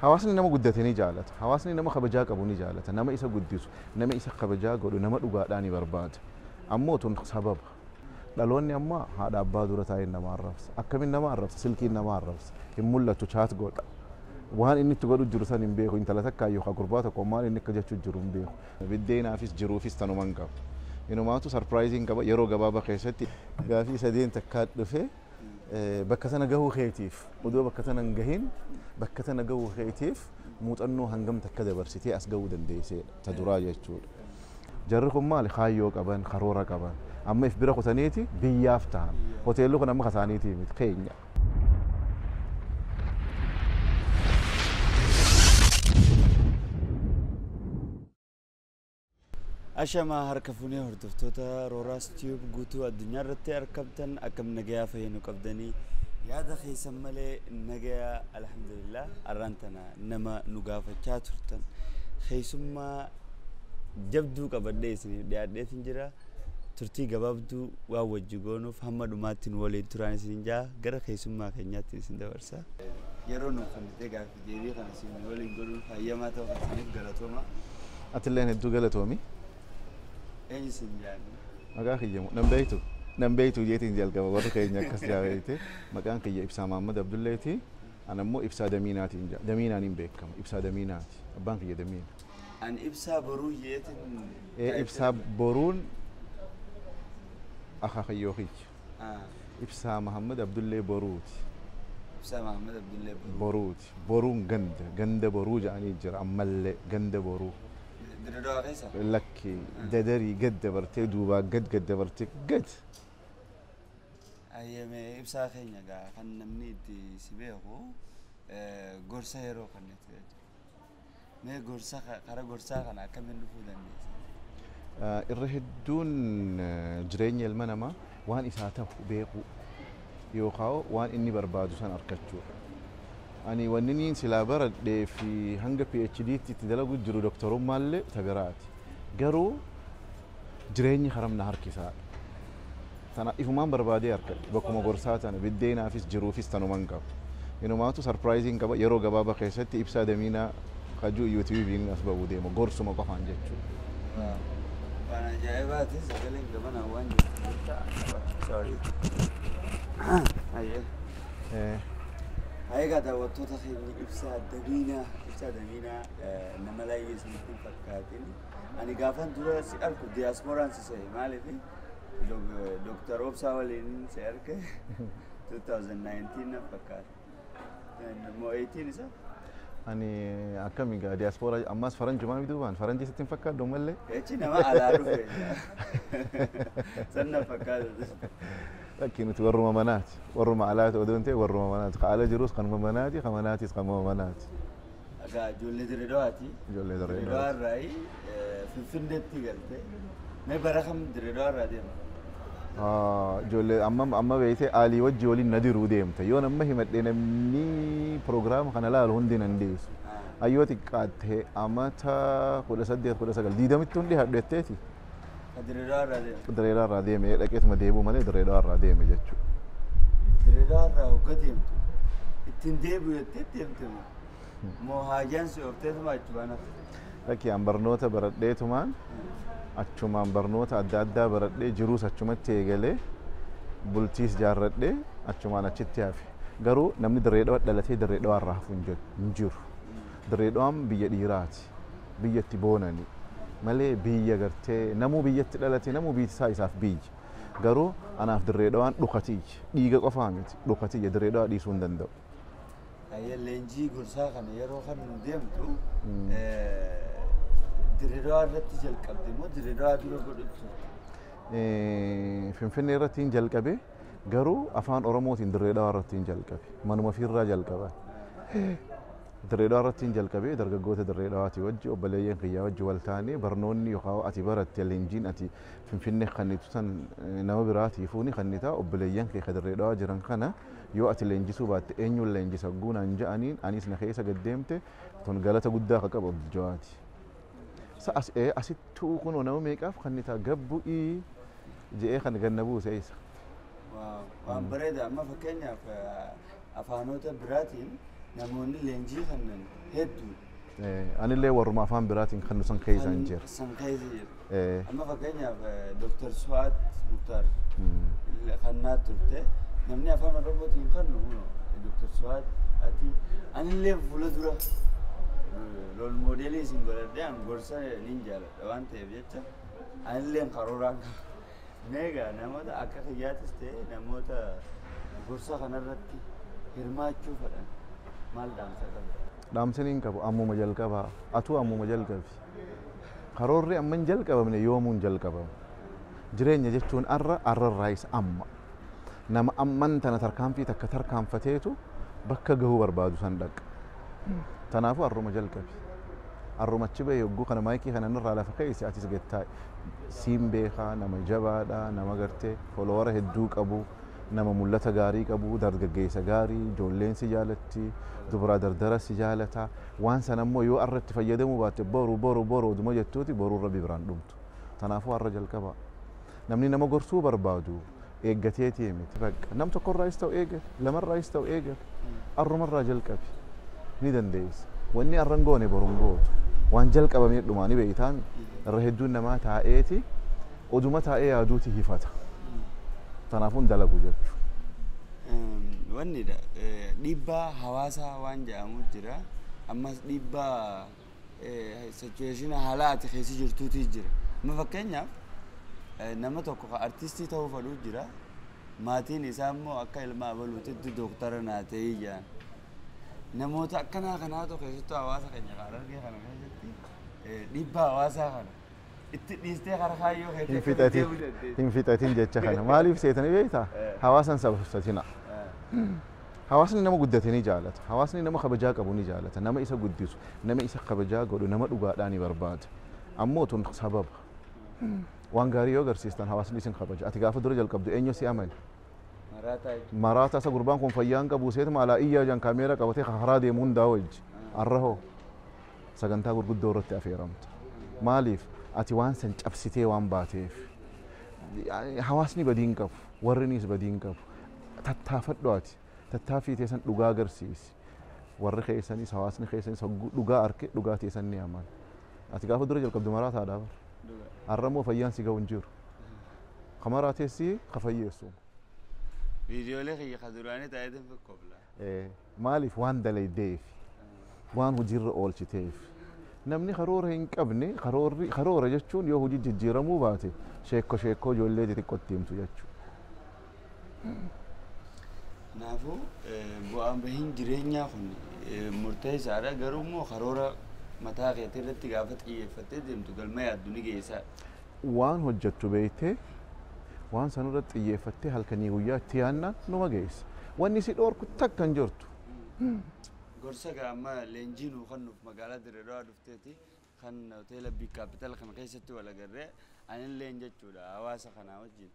Hawaasni nama guddate ni jaalata. Hawaasni nama kabajaa qabu ni jaalata. Nama isa guddisu, nama isa kabajaa godhu, nama dhugaadhaa ni barbaada. Ammoo tun sababa. Dhaloonni amma haadha abbaa dura taa'ee nama arrabsa. Akkamiin nama arrabsa? Silkiin nama arrabsa. Hin mul'atu, chat godha. Waan inni itti godhu jiru san hin beeku. Intala takkaa yookaan gurbaa tokko maal inni akka jechuu jiru hin beeku. Biddeenaafis jiruufis tanuman qaba. Inumaatu surpriseiin qaba yeroo gabaabaa keessatti gaafii sadeen takkaa dhufe bakka sana gahuu keetiif, odoo bakka sana hin gahin bakka sana gahuu keetiif muuxannoo hangam takka dabarsitee as gahuu dandeesseedha ta duraa jechuudha. Jarri kun maali kaayyoo qaban, karoora qaban, amma if bira kutaniiti biyyaaf ta'an. Hoteelli kun amma kasaaniitii miti, keenya. Ashamaa harka fuunee hordoftoota Rooraas Tube guutuu addunyaa irratti argamtan, akkam nagayaa fayyinu qabdanii? Yaada keessan malee nagayaa, alhamdulillah. Arraan tana nama nu gaafachaa turtan, keessummaa jabduu qabadhee isiniif dhiyaadheetin jira. Turtii gabaabduu waan wajji goonuuf hamma dhumaatti nu waliin turaan isin jaa, gara keessummaa keenyaatti isin dabarsa. Yeroo nu kennitee gaaffii deebii kana isin waliin godhuun hayyamaa ta'uu isiniif galatooma. Atilleen hedduu galatoomi. Eenyu isin jaanni? Maqaa kiyya nan beektu. Nan beektu jeetiin jalqaba, warri keenya akkas jaabeete. Maqaan kiyya Ibsaa Mahammad Abdulleeti. Ana immoo Ibsaa Damiinaatiin jaa. Damiinaan hin beekama. Ibsaa Damiinaati. Abbaan kiyya Damiina. Ani Ibsaa Boruu jeetiin. Ibsaa Boruun akaakayyoo kiyya. Ibsaa Mahammad Abdullee Boruuti. Ibsaa Mahammad Abdullee Boruu. Boruuti. Boruun ganda Boruu jedhanii jira ammallee, ganda Boruu. Dirredawaa keessa? Lakki, Dadarii gad dabartee, duubaa gad gad dabartee gad. Ayyamee, Ibsaa keenya gaa, kan namni itti si beeku gorsa yeroo kennitu jechuudha. Mee gorsa karaa gorsaa kana akkamiin dhufuu dandeessa? Irra hedduun jireenya ilma namaa waan isaa ta'u beekuu yookaan waan inni barbaadu san argachuudha. Ani wanni inni silaa baradhee fi hanga PhD'tti itti dalagu jiru doktorummaallee ta biraati. Garuu jireenyi haramna harkisaadha. Tana ifumaan barbaadee harkadhe, bakkuma gorsaa tana biddeenaafis jiruufis tanuman qaba. Inumaatu surpriseiin qaba yeroo gabaabaa keessatti Ibsaa Damiinaa kajuu YouTubeiin as ba'uu deema gorsuma qofaan jechuudha. Waan ajaa'ibaati, sagaleen gamanaa waan jirtu. Sorry. Ayyee. Egaa daawwattoota keenya, Ibsaa Damiinaa, Ibsaa Damiinaa nama laayyee isinitti hin fakkaatin. Ani gaafan dura si argu diyaaspooraan si se'e, maaliif Dooktar Obsaa waliin si arge 2019 na fakkaata. Moo 18 isa? Ani akkami gaa diyaaspooraa ammas faranjumaa duubaan faranjii sitti hin fakkaadhu mallee. Jechi nama alaa dhufe. San na fakkaata. Lakki, nuti warruma manaati. Warruma alaati odoo hin ta'e warruma manaati. Ka ala jirus kanuma manaati, ka manaatis kanuma manaati. Egaa ijoollee Dirredawaati. Ijoollee Dirredawaa Dirredawaati. Irraa Finfinneetti galte. Mee bara kam Dirredawaa irraa deema? Ijoollee amma amma beeytee aalii wajji waliin na diruu deemta. Yoo nama himadhe namni piroogiraama kana laalu hundi nan deessu. Ayyoo xiqqaatte amata 18, 19, 20tti hundi hadhetteeti. Ka Dirredawaa irraa deema. Dirreedhaa irraa deeme, dhaqeetuma deebuu malee Dirreedhaa irraa deeme jechuudha. Dirredawaa irraa hogga deemtu ittiin deebi'u jettee deemte moo? Moo haajaan si oofteetuma achumaan hafte? Lakki, an barnoota baradheetumaan achumaan barnoota adda addaa baradhee, jiruus achumatti eegalee, bultiis jaarradhee achumaan achitti hafe. Garuu namni Dirree dhalatee Dirree irraa hafu hin jiru. Dirree biyya dhiiraati. Biyya itti boonani. Malee biyya gartee namuu biyyatti dhalate, namuu biyyi isaa isaaf biyya. Garuu anaaf Dirree Dhawaan dhukatiyya. Dhiiga qofaa miti, dhukatiyya, Dirree Dhawaa dhiisuu hin danda'u. Hayyee, leenjii gorsaa kana yeroo kan nu deemtu Dirree Dhawaa irratti jalqabde moo Dirree Dhawaa dura godhatu? Finfinnee irratti hin jalqabe, garuu afaan Oromootiin Dirree Dhawaa irratti hin jalqabe. Manuma fiirraa jalqaban. Dirree Dhawaa irratti hin jalqabe, dargaggoota Dirree Dhawaatii wajji, obboleeyyan kiyyaa wajji wal taanee. Barnoonni yookaan ati baratte, leenjiin ati Finfinnee kannitu san nama biraatiifuu ni kannita. Obboleeyyan kee ka Dirree Dhawaa jiran kana yoo ati leenjisuu baatte eenyuun leenjisa guunaan ja'aniin, anis na keessa gad deemte tun galata guddaa ka qabu Abdul Jawaati. Asittuu kunoo nama meeqaaf kannitaa gabbu'ii je'ee kan ganna buuse isa. Waan bareeda. Amma fakkeenyaaf afaanota biraatiin Namoonni leenjii kannan hedduu. Anillee warruma afaan biraatiin kan nu san keessa hin jiru. San keessa jiru. Amma fakkeenyaaf Dr. Suwaat Muktaar kannaa turte namni afaan Oromootiin kannu Dr. Suwaat ati anillee fuula dura role modelii isin godhadhee an gorsa nin jaaladha waan ta'eef jecha anillee karooraan qaba. Meegaa namoota akka kiyyaatis ta'e namoota gorsa kanarratti hirmaachuu fedhan maal dhaamsa qabda? Dhaamsni hin qabu ammuma jalqabaa atuu ammuma jalqabi. Karoorri amma hin jalqabamne yoomuu hin jalqabamu. Jireenya jechuun arra arrarraayis amma. Nama amman tana tarkaanfii takka tarkaanfateetu bakka gahuu barbaadu san dhaqa. Kanaafuu arruma jalqabi. Arruma achi bahee yogguu kana maayikii kana irraa lafa keessa atis gattaa siin beekaa nama jabaadha nama gartee folowara hedduu qabu nama mul'ata gaarii qabu dargaggeessa gaarii ijoolleen si jaalatti dubara dardara si jaalata waan sana immoo yoo arra itti fayyadamuu baatte boru boru boru oduma jettuuti boruu rabbi biraan dhumtu. Kanaafuu arra jalqaba. Namni nama gorsuu barbaadu eeggateetii miti bakka nam tokkorraayis ta'u eegal lamarraayis ta'u eegal arrumarraa jalqabi ni dandeessa. Wanni arran goone boruun gootu waan jalqabamee dhumaa ni beeytaami irra hedduun namaa taa'eeti oduma taa'ee yaaduuti hifata. Kanaafuu hin dalagu jechuudha. Wannidha dhiibbaa hawaasaa waan jedhamu jira ammas dhiibbaa situation haala ati keessa jirtuutu jira. Amma fakkeenyaaf nama tokko ka artistii ta'uu fedhu jira maatiin isaa immoo akka ilma abaluutitti dooktara naa ta'ii jedhan. Namoota akkanaa kanaatu keessattuu hawaasa keenya kan argee kana keessatti dhiibbaa hawaasaa kana itti dhiistee karaa kaayyoo keetii deemuu dandeessa. Hin fixatin jecha kana maaliif seetanii beektaa? Hawaasan sababsatina. Hawaasni nama guddate ni jaalata. Hawaasni nama kabajaa qabu ni jaalata. Nama isa guddisu, nama isa kabajaa godhu, nama dhugaadhaa ni barbaada. Ammoo tun sababa. Waan gaarii yoo agarsiistan hawaasni isin kabaja. Ati gaafa dura jalqabdu eenyu si amane? Maraataa isa gurbaan kun fayyaa hin qabu seetuma alaa iyyaa jan kaameera qabatee karaa deemu hundaa wajji. Arra hoo sagantaa gurguddoo irratti affeeramta. Maaliif ati waan san cabsitee waan baateef. Hawaasni badii hin qabu, warrinis badii hin qabu. Tattaafadhu ati. Tattaaffii teessan dhugaa agarsiisi. Warri keessanis hawaasni keessanis dhugaa arke dhugaa teessan ni amana. Ati gaafa dura jalqabdu maraataadhaa bara. Arra immoo fayyaan si ga'u hin jiru. Ka maraateessi ka fayyeessu. Viidiyoolee kiyya ka duraanii taa'eetiin fakkoofla. Maaliif waan dalaydeef waan hojiirra oolchiteef namni karoora hin qabne karoora jechuun yoo hojii jijjiiramuu baate sheekko sheekkoo ijoollee xixiqqootti himtu jechuudha. Kanaafuu bu'aan bahiin jireenyaa kun murteessaadha garuu immoo karoora mataa keetii irratti gaafa xiyyeeffattee deemtu galma yaaddu ni geessa. Waan hojjettu beektee waan sanarratti xiyyeeffattee halkanii guyyaa itti yaadnaan numa geessa. Wanni si dhoorku takka hin jirtu. Gorsa gaa amma leenjii nuu kennuuf magaalaa Dirree Dhawaa dhufteeti kan hoteela Big Capital kana keessatti wal agarree anilleen jechuudha hawaasa kanaa wajjin.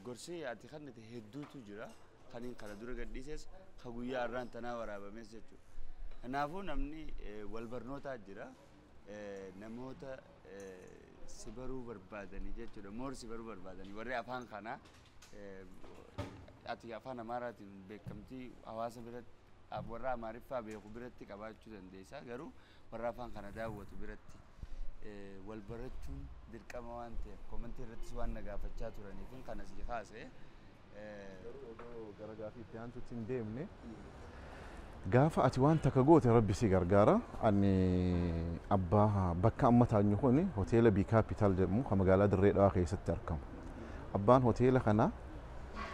Gorsi ati kennite hedduutu jira kaniin kana dura gadhiises ka guyyaa har'aan tanaa waraabames jechuudha. Kanaafuu namni wal barnootaa jira namoota si baruu barbaadanii jechuudha moor si baruu barbaadanii warri afaan kanaa ati afaan Amaaraatiin beekamtii hawaasa biratti warra Amaariffaa beeku biratti qabaachuu dandeessa garuu warra afaan kana daawwatu biratti wal barachuun dirqama waan ta'eef komantii irrattis waan na gaafachaa turaniif kana si kaase. Gara gaafii itti aantutti hin deemne gaafa ati waan takka goote rabbi si gargaara. Ani abbaa bakka amma taanyu kun hoteela Big Capital jedhamu kan magaalaa Dirree Dhawaa keessatti argamu. Abbaan hoteela kana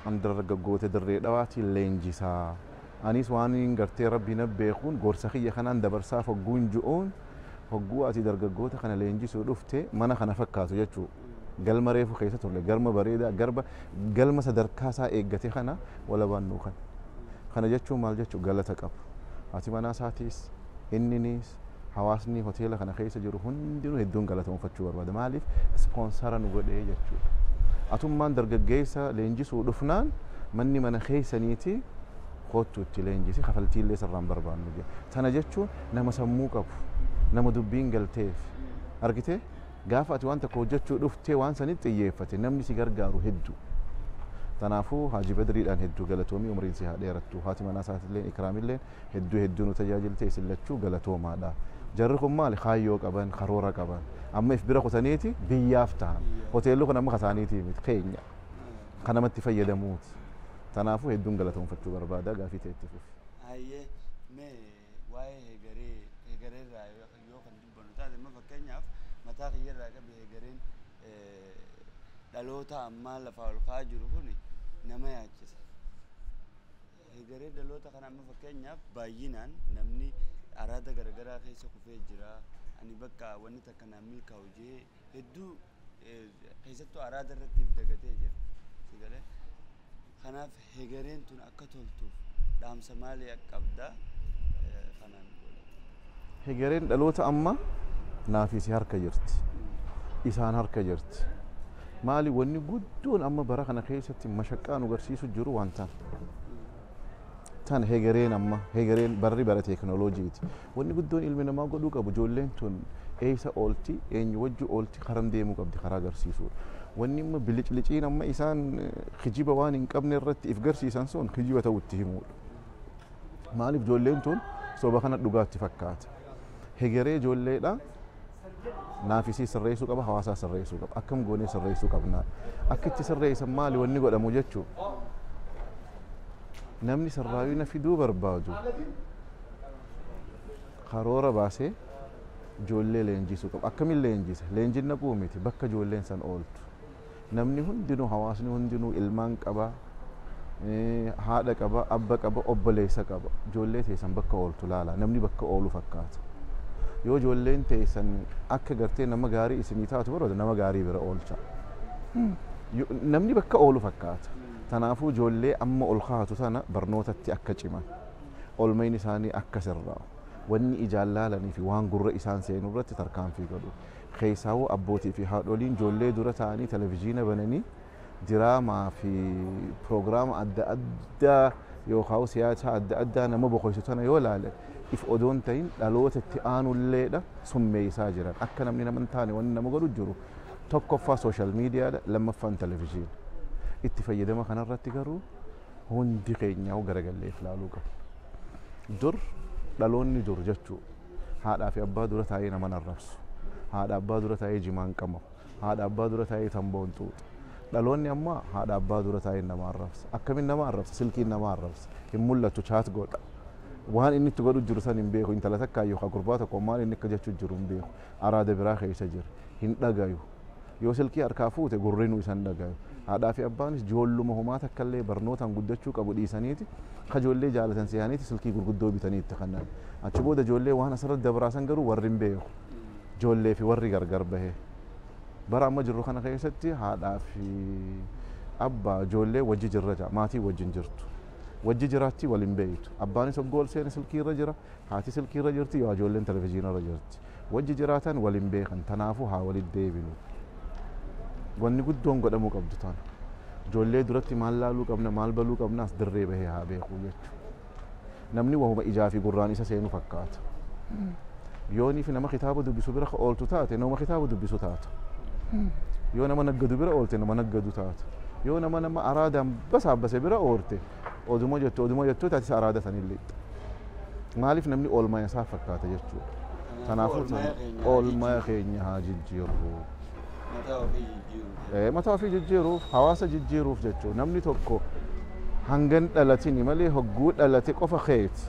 an dargaggoota Dirree Dhawaatiin leenjisaa. Anis waan hin gartee rabbi na beekuun gorsa kiyya kanaan dabarsaaf hogguun ju'uun hogguu ati dargaggoota kana leenjisuu dhufte mana kana fakkaatu jechuudha. Galma reefu keessa turre galma bareedaa garba galma sadarkaa isaa eeggate kana walabaan nuu kana. Kana jechuun maal jechuun galata qabu. Ati manaa isaatiis inninis hawaasni hoteela kana keessa jiru hundinuu hedduun galatoomfachuu barbaada. Maaliif ispoonsara nu godhee jechuudha. Atummaan dargaggeessa leenjisuu dhufnaan manni mana keessaniiti kottu itti leenjisi kafaltii illee sirraan barbaannu jedha. Sana jechuun nama sammuu qabu nama dubbiin galteef argitee gaafa ati waan tokko hojjechuu dhuftee waan sanitti xiyyeeffate namni si gargaaru hedduu. Tanaafuu Haaji Badriidhaan hedduu galatoomii umriin si haa dheerattu. Haati manaa isaatiillee Ikraamillee hedduu hedduu nu tajaajilte isin lachuu galatoomaadha. Jarri kun maali kaayyoo qaban karoora qaban amma if bira kutaniiti biyyaaf ta'an. Hoteelli kun amma kasaaniitii miti keenya kanamatti fayyadamuuti. Tanaafuu hedduun galatoomfachuu barbaada gaafii ta'e itti fufi. Hayyee mee waa'ee hegaree hegareerraa yoo kan dubbannu taate amma fakkeenyaaf mataa kiyyarraa qabe hegareen dhaloota ammaa lafaa ol ka'aa jiru kun nama yaachisa. Hegaree dhaloota kana amma fakkeenyaaf baay'inaan namni araada garaagaraa keessa kufee jira. Ani bakka wanni takka naan milkaa'u jee hedduu keessattuu araada irratti if dagatee jira. Sigalee kanaaf hegareen tun akka toltuuf dhaamsa maalii akka qabdaa kanaan godhata. Hegareen dhaloota amma naafisi harka jirti. Isaan harka jirti. Maali wanni guddoon amma bara kana keessatti mashaqqaa nu agarsiisu jiru waan tana. Tan hegareen amma hegareen barri bara teekinooloojiiti. Wanni guddoon ilmi namaa godhuu qabu ijoolleen tun eessa oolti eenyu wajji oolti karam deemuu qabdi karaa agarsiisuudha. Wanni amma bilicliciin amma isaan kijiba waan hin qabne irratti if garsiisan sun kijiba ta'uu itti himuudha. Maaliif ijoolleen tun soba kana dhugaatti fakkaata. Hegeree ijoolleedha naafisii sirreessuu qaba hawaasaa sirreessuu qaba akkam goonee sirreessuu qabna akka itti sirreessan maali wanni godhamu jechuu namni sirraawina fiduu barbaadu karoora baasee ijoollee leenjisuu qaba akkamiin leenjisa leenjiin naquu miti bakka ijoolleen san ooltu namni hundinuu hawaasni hundinuu ilmaan qaba haadha qaba abba qaba obboleessa qaba ijoollee teessan bakka ooltu laala namni bakka oolu fakkaata yoo ijoolleen teessan akka gartee nama gaarii isinii taatu barbaadu nama gaarii bira oolcha namni bakka oolu fakkaata tanaafuu ijoollee amma ol kaatu tana barnootatti akka ciman olmayn isaanii akka sirraa'u wanni ijaan laalanii fi waan gurra isaan seenu irratti tarkaanfii godhu keessaawuu abbootii fi haadholiin ijoollee dura ta'anii televizyiina bananii diraamaa fi piroogiraama adda addaa yookaan siyaasa adda addaa nama boqochiisu tana yoo ilaale if odoon ta'in dhaloota itti aanulleedha summeessaa jiran akka namni nama hin taane wanni nama godhu jiru tokkoffaa sooshaal miidiyaadha lammaffaan televizyiina itti fayyadama kanarratti garuu hundi keenyaa garagalleef laaluu qabna. Dur dhaloonni dur jechuu haadhaa fi abbaa dura taa'ee nama arrabsu haadha abbaa dura taa'ee jimaan qamamu haadha abbaa dura taa'ee tamboon xuuxu dhaloonni amma haadha abbaa dura taa'ee nama arrabsa akkamiin nama arrabsa silkiin nama arrabsa hin mul'atu chaat godha waan inni itti godhu jiru san hin beeku intala takkaa yookaan gurbaa tokko maal inni akka jechuu jiru hin beeku araada biraa keessa jira hin dhagayu yoo silkii harkaa fuute gurrinuu isan dhagayu haadhaa fi abbaanis ijoolluma homaa takkallee barnootaan guddachuu qabu dhiisaniiti ka ijoollee jaalatan se'aniiti silkii gurguddoo bitanii itti kennan achi booda ijoollee waan asirratti dabraasan garuu warri hin beeku ijoollee fi warri gargar bahee bara amma jirru kana keessatti haadhaa fi abbaa ijoollee wajji jirra jira maatii wajjin jirtu wajji jiraatti wal hin beeytu abbaanis hoggoo seene silkii irra jira haati silkii irra jirti yoo ijoolleen televizyiina irra jirti wajji jiraatan wal hin beekan tanaafuu haa walitti deebinu wanni guddoon godhamuu qabdu tana ijoollee duratti maal laaluu qabna maal baluu qabna as dirree bahee haa beeku jechuudha namni wahuma ijaa fi gurraan isa seenu fakkaata yoonii fi nama kitaaba dubbisu bira ooltu taate nama kitaaba dubbisu taata yoo nama naggadu bira oolte nama naggadu taata yoo nama nama araadaan basaabbase bira oolte oduma jettu taatis araada sanillee maaliif namni oolmaa isaa fakkaata jechuudha kanaafuu oolmaa keenya haa jijjiirru. Mataa ofii jijjiiruuf hawaasa jijjiiruuf jechuudha namni tokko hangan dhalatini malee hogguu dhalate qofa keeti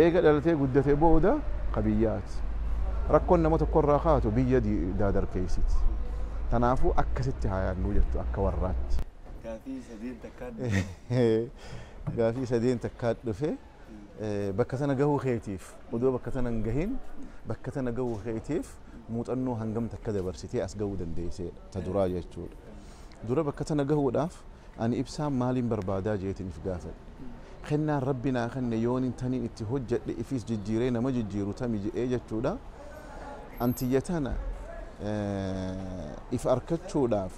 eega dhalatee guddatee booda qabiyyaati rakkoon nama tokkorraa kaatu biyya daadarkeessiti tanaafuu akkasitti haa yaadnu jechuudha akka warraatti. Gaafii sadeen takkaa dhufe. Gaafii sadeen takkaa dhufe bakka sana gahuu keetiif odoo bakka sana hin gahin bakka sana gahuu keetiif muuxannoo hangam takka dabarsitee as gahuu dandeesseedha ta duraa jechuudha. Dura bakka sana gahuudhaaf ani ibsaan maaliin barbaadaa jeetiin if gaafadhe. Kennaan rabbi naa kenne yoon taniin itti hojjedhe ifis jijjiiree nama jijjiiru tami jedhee jechuudha. Antiyya tana if arkachuudhaaf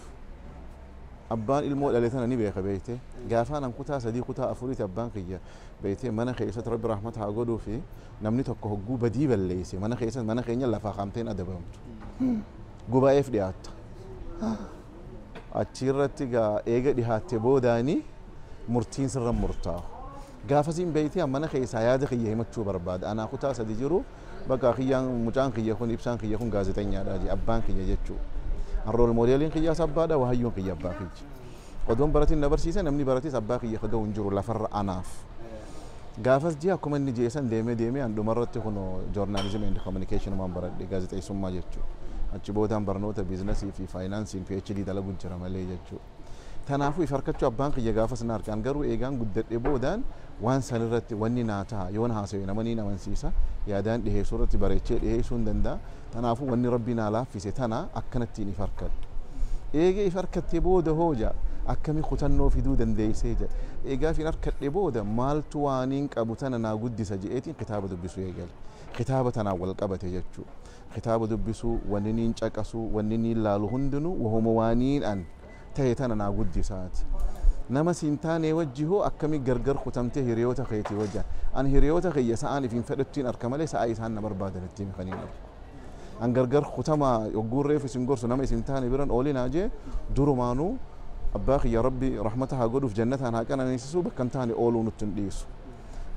abbaan ilmoo dhale tana ni beeka beeyte gaafaan an kutaa sadii kutaa afuriiti abbaan kiyya beeyte mana keessatti rabbi rahmata haa godhuu fi namni tokko hogguu badii balleesse mana keessatti mana keenya lafaa qaamteen adabamtu gubaa'eef dhiyaatta Achirratti gaa eega dhihaatte boodaanii murtiin sirra murtaa'u. Gaafasiin beeytee mana keessaa yaada kiyya himachuu barbaada. Anaa kutaa sadi jiru bakka kiyyaan mucaan kiyya kun ibsaan kiyya kun gaazexeenyaadha jee abbaan kiyya jechuudha. Role modeliin kiyyaas abbaadha wahayyuun kiyya abbaa kiyya. Odoon baratiin na barsiise namni baratis abbaa kiyya ka ga'u hin jiru lafarra anaaf. Gaafas jee akkuma inni jeesan deemee deemee an dhumarratti kun journalism and communication waan baradhe gaazexeessummaa jechuudha. Achi boodaan barnoota businessii fi financeiin PhD dalagu jira malee jechuudha. Kanaafuu if harkachuu abbaan kiyya gaafas na harkaan garuu eegaan guddadhe boodaan waan san irratti wanni naa ta'a yoon haasawe nama ni amansiisa yaadaan dhiheessuu irratti bareechee dhiheessuu hin danda'a. Kanaafuu wanni rabbi naa laaffise tana akkanattiin if harkadhe. Eegee if harkattee booda hooja akkami kutannoo fiduu dandeessee jedha. Eegaa fi harkadhe booda maaltu waaniin qabu tana naa guddisa je'eetiin kitaaba dubbisuu eegale. Kitaaba tanaan wal qabate jechuudha. Kitaaba dubbisuu, wanni niin caqasuu, wanni niin laalu hundinuu wahuma waaniin an ta'e tana naa guddisaati. Nama siin taane wajji hoo akkami gargar kutamtee hiriyoota keetii wajjin. An hiriyoota kiyya sa'aan ifiin fedhattiin harka malee sa'aa isaan na barbaadanitti kaniin argu. An gargar kutamaa yogguu reefu isin gorsu nama isin taane biran oolinaa jee durumaanuu abbaa kiyya rabbi rahmata haa godhuuf jannataan haa qananiisisu bakka hin taane ooluu nutti hin dhiisu.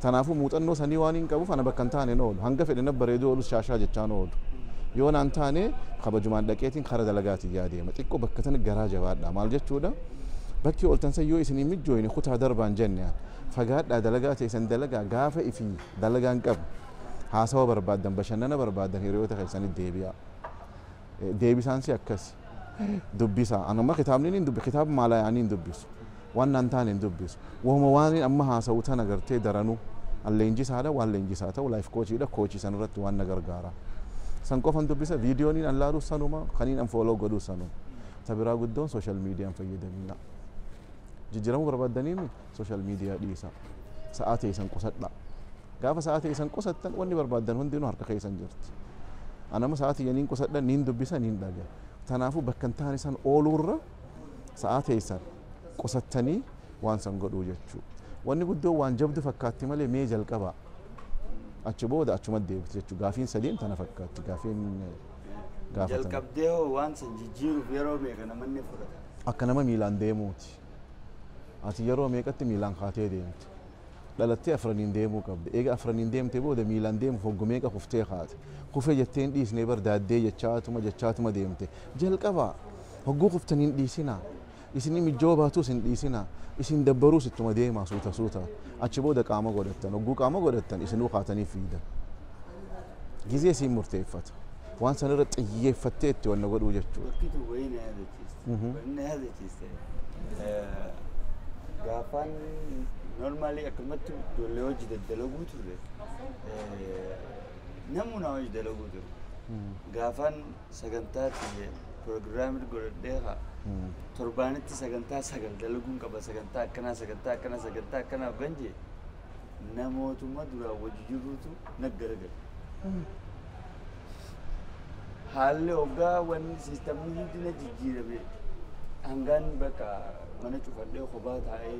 Kanaafuu muuxannoo sanii waan hin qabuuf ana bakka hin taane hin oolu. Hanga fedhe na bareeduu oolus shaashaa jechaan oolu. Yoo naan taane kabajumaan dhaqeetiin kara dalagaatiin yaadeema. Xiqqoo bakka tana garaa jabaadha. Maal jechuudha? Bakki ooltan san yoo isin hin mijjooyne kutaa darbaan jenne fagaadhaa dalagaa teessan dalagaa gaafa ifii dalagaa hin qabne haasawa barbaaddan bashannana barbaaddan hiriyoota keessanitti deebi'a. Deebisaan si akkas dubbisa. Anuma kitaabni hin dubbi kitaaba maalayaanii hin dubbisu. Waan naan taane hin dubbisu. Wahuma waan amma haasa'u tana gartee daranuu an leenjisaadha waan leenjisaa ta'u life coachiidha coachii san irratti waan na gargaara. San qofan dubbisa viidiyooniin an laalu sanuma kaniin an follow godhu sanuma. Ta biraa guddoon social mediaan fayyadamina. Jijjiiramuu barbaaddaniimi social media dhiisa. Sa'aa teessan qusadha. Gaafa sa'aa teessan qusattan wanni barbaaddan hundinuu harka keessan jirti. Anama sa'aatii yaniin qusadha niin dubbisa niin dhaga. Kanaafuu bakka hin taane san ooluurra sa'aa teessan qusattanii waan san godhuu jechuudha. Wanni guddoo waan jabdu fakkaatti malee mee jalqabaa. Achi booda achuma deebiti jechuudha. Gaafiin sadiin tana fakkaatti. Gaafiin gaafatame. Jalqabdee hoo waan san jijjiiruuf yeroo meeqa namanni fudhata? Akka nama miilaan deemuuti. Ati yeroo meeqatti miilaan kaatee deemte? Dhalattee afraniin deemuu qabde. Eega afraniin deemte booda miilaan deemuuf hoggu meeqa kuftee kaate? Kufee jettee hin dhiisnee bar daaddee jechaatuma jechaatuma deemte. Jalqabaa hogguu kuftanii hin dhiisinaa. Isin mijjoo baatus hin dhiisinaa. Isin dabbaruus ittuma deemaa suuta suuta. Achi booda qaama godhattan. Hogguu qaama godhattan isinuu kaatanii fiidan. Gizee isiin murteeffata. Waan sanarra xiyyeeffattee itti wanna godhuu jechuudha. Bakki tun wayii na yaadachiiste. Wayii na yaadachiiste. Gaafaan normally akkamatti ijoollee hojii daddalaguu turre. Namuu na hojii dalaguu ture. Gaafaan sagantaa tiyya piroogiraamii godhadhee haa torbaanitti sagantaa 9 dalaguun qaba sagantaa akkanaa sagantaa akkanaa sagantaa akkanaa hoggan jee namootuma duraan wajji jirrutu na garagala. Haalli hoggaa wanni systemni hundi na jijjiirame hangaan bakka mana cufadhee kophaa taa'ee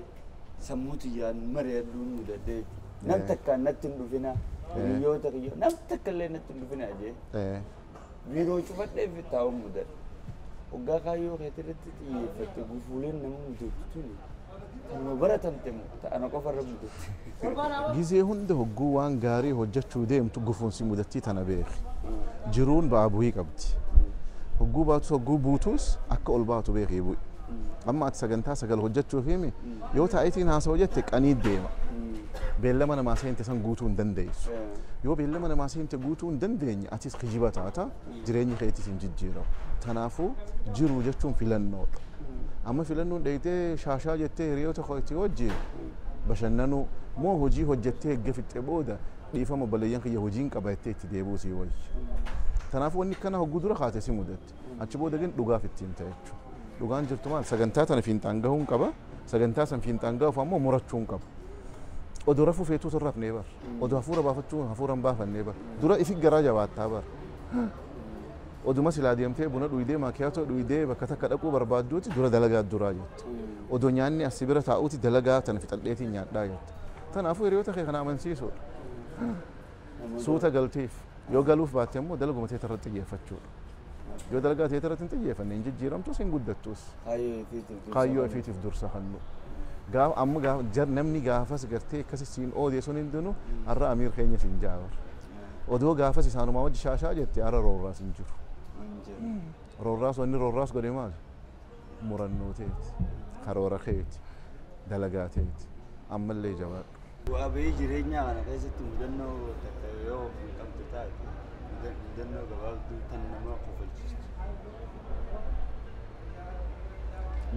sammuu tiyyaan mari'adhuun mudadhee jechuudha. Nam takkaan natti hin dhufina hiriyoota kiyya nam takka illee natti hin dhufina jee biiroo cufadhee fi taa'uun mudadhe. Hoggaa kaayyoo keetii irratti xiyyeeffatte gufuuleen nama mudatu tuni kanuma baratamte moo ta'ana qofa irra mudatte. Gizee hunda hogguu waan gaarii hojjechuu deemtu gufuun si mudattii tana beeki. Jiruun ba'aa bu'ii qabdi. Hogguu baatus hogguu buutus akka ol baatu beekii bu'i. Amma ati sagantaa 9 hojjechuuf himi yoo taa'itiin haasa'u jette qanii deema. Beellama namaa seente san guutuu hin dandeessu. Yoo beellama namaa seente guutuu hin dandeenye atis kijiba taata jireenyi keetis hin jijjiiramu. Kanaafuu jiruu jechuun filannoodha. Amma filannoon dheeyitee shaashaa jettee hiriyoota keetii wajjin bashannanuu moo hojii hojjettee eegga fixxee booda dhiifama obboleeyyan kiyya hojiin qaba jettee itti deebi'uu sii wayya. Kanaafuu wanni kana hogguu dura kaate si mudatte. Achi booda gin dhugaaf ittiin ta'e jechuudha. Dhugaan jirtu maal sagantaa tana fiinxaan gahuun qaba. Sagantaa san fiinxaan gahuuf ammoo murachuun qaba. Odoo rafuu feetuu hin rafnee bar. Odoo hafuura baafachuu hafuura hin baafannee bar. Dura ifi garaa jabaattaa bar. Oduma silaa deemtee buna dhuydee maakiyaatoo dhuydee bakka takka dhaquu barbaadduuti dura dalagaa duraa jette. Odoo nyaanni asii bira taa'uuti dalagaa tana fixadheetiin nyaadhaa jette. Kanaafuu hiriyoota kee kana amansiisuudha. Suuta galteef yoo galuuf baatte immoo dalaguma teeta irratti xiyyeeffachuudha. Yoo dalagaa ta'e irratti hin xiyyeeffanne hin jijjiiramtus hin guddattus. Kaayyoo ofiitiif dursa kennu. Gaafa amma gaafa namni gaafas gartee akkasi siin oodee sun hundinuu har'a amiir keenya siin jaabar. Odoo gaafas isaanumaa wajji shaashaa jette har'a roorraas hin jiru. Roorraas wanni roorraas godhe maali? Murannoo ta'eeti, karoora keeti, dalagaa ta'eeti. Ammallee jabaadhu. Bu'aa bahii jireenyaa kana keessatti mudannoo takka yoo hin qabdu taate mudannoo gabaabduu tan nama kofalchiistu.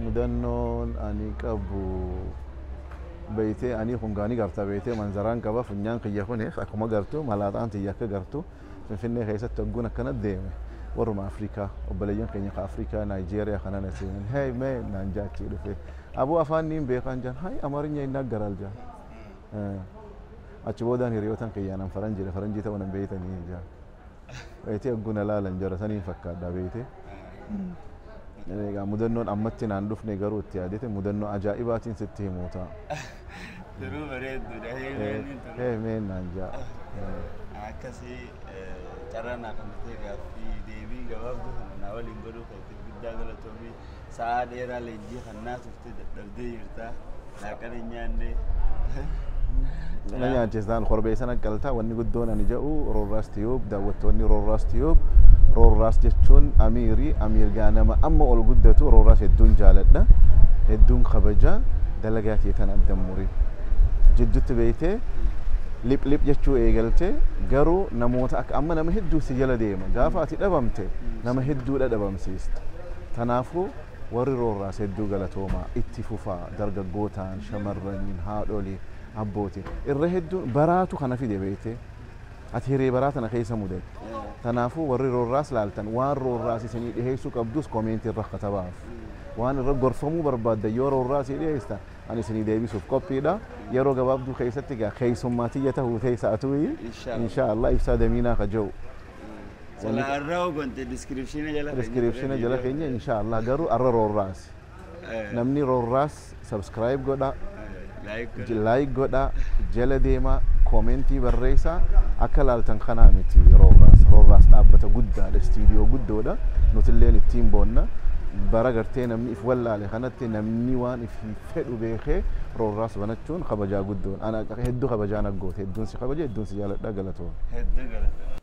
Mudannoon ani qabu beeytee ani hungaanii garta beeytee manzaraan qaba funyaan kiyya kunis akkuma gartu malaaxaan tiyya akka gartu Finfinnee keessatti hogguun akkana deeme warruma Afrikaa obboleeyyan keenya ka Afrikaa Naayijeeriyaa kana na seenan hey mee naan jaachii dhufe abuu afaan niin beekan jaan hay Amaarinya ይናገራል jaan achi boodaan hiriyootan kiyyaan an faranjiidha faranjii ta'uu nan beeytanii jaan beeytee hogguun alaalan jara saniin fakkaadha beeytee. Egaa mudannoon ammatti naan dhufne garuu itti yaadete mudannoo ajaa'ibaatiin sitti himuu ta'a. Duruu bareedduudha. Hey meen naan jaa. Akkasii carraa naa kennitee gaaffii deebii gabaabduu kana naa waliin godhuu keetiif guddaa galatoomii sa'aa dheeraa leenjii kannaa turte dadhabdee jirta laaqana hin nyaanne. Na nyaachistaan korbee sana qaltaa wanni guddoon ani jedhu Roorraas Tiyuub daawwattoonni Roorraas Tiyuub Roorraas jechuun amiirii amiir gaa nama amma ol guddatu Roorraas hedduun jaaladha hedduun kabaja dalagaa tee tana addan murii jidduutti beeytee lip lip jechuu eegalte garuu namoota akka amma nama hedduu si jala deema gaafa ati dhabamte nama hedduudha dhabamsiista tanaafuu warri Roorraas hedduu galatoomaa itti fufaa dargaggootaan shamarraniin haadholii abbootiin irra hedduun baraatu kana fide beeyte ati hiree baraa tana keessa mudatte tanaafuu warri Roorraas laaltan waan Roorraas isinii dhiheessuu qabdus koomentii irra katabaaf waan irra gorfamuu barbaadda yoo Roorraasii dhiheessan ani isinii deebisuuf qophiidha yeroo gabaabduu keessatti gaa keessummaa tiyya tahuu teessa atuyi inshaallah ibsaa damiinaa ka jiru. Sala har'a gonte diskiripshiina jala Diskiripshiina jala keenya inshaallah garuu har'a Roorraas namni Roorraas subscribe godha like godha jala deemaa koomentii barreessaa akka laaltan kanaa miti Roorraas Roorraas dhaabbata guddaadha istiidiyoo guddoodha nutilleen ittiin boonna bara gartee namni if wallaale kanatti namni waan if fedhu beekee Roorraas banachuun kabajaa guddoon ana hedduu kabajaa naggoote hedduun si kabaja hedduun si jaaladha galatoon. Hedduu galatoon.